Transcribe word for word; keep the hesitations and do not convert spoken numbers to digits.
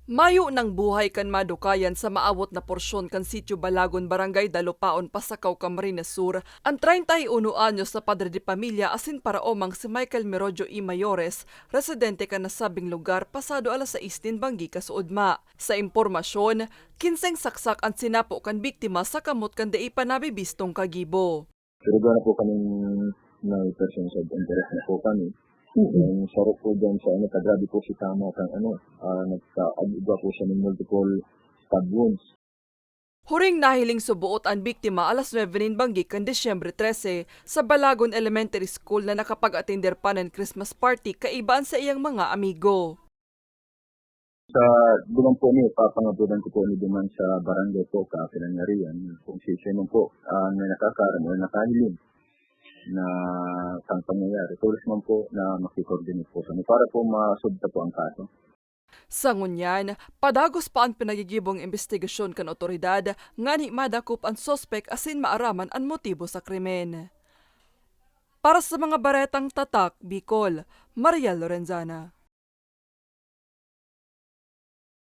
Mayo nang buhay kan madukayan sa maawot na porsyon kan Sitio Balagon, Barangay Dalupaon, Pasacao, Camarines Sur, an treinta y uno anyos na padre de pamilya asin paraomang si Michael Merodio y Mayores, residente kan nasabing lugar, pasado alas sais nin banggi kasuodma. Sa impormasyon, kinseng saksak an sinapo kan biktima sa kamot kan dai pa nabibistong kagibo. Pero gawa na po kaming may persons of interest na po kami. Ang sarok po dyan sa ano, kagrabe po si tama kang ano, ah, nagka-, nagwa po siya ng multiple stab wounds. Huring nahiling suboot an biktima alas nuebe nin banggi kan Disyembre trese sa Balagon Elementary School na nakapag-atender pa nin Christmas party kaiba an saiyang mga amigo. Sa duman po ni, papangabulan ko po ni duman sa barangay po, ka pinangyarihan, kung sisyo man po, ah, na nakakaram o nakahiling na kang pangyayari, tulos man po na makikoordinate po kami para po masubta po ang kaso. Sa ngunyan, padagos pa an pinagigibong imbestigasyon kan otoridad ngani madakop an suspek asin maaraman an motibo sa krimen. Para sa mga baretang Tatak Bicol, Mariel Lorenzana.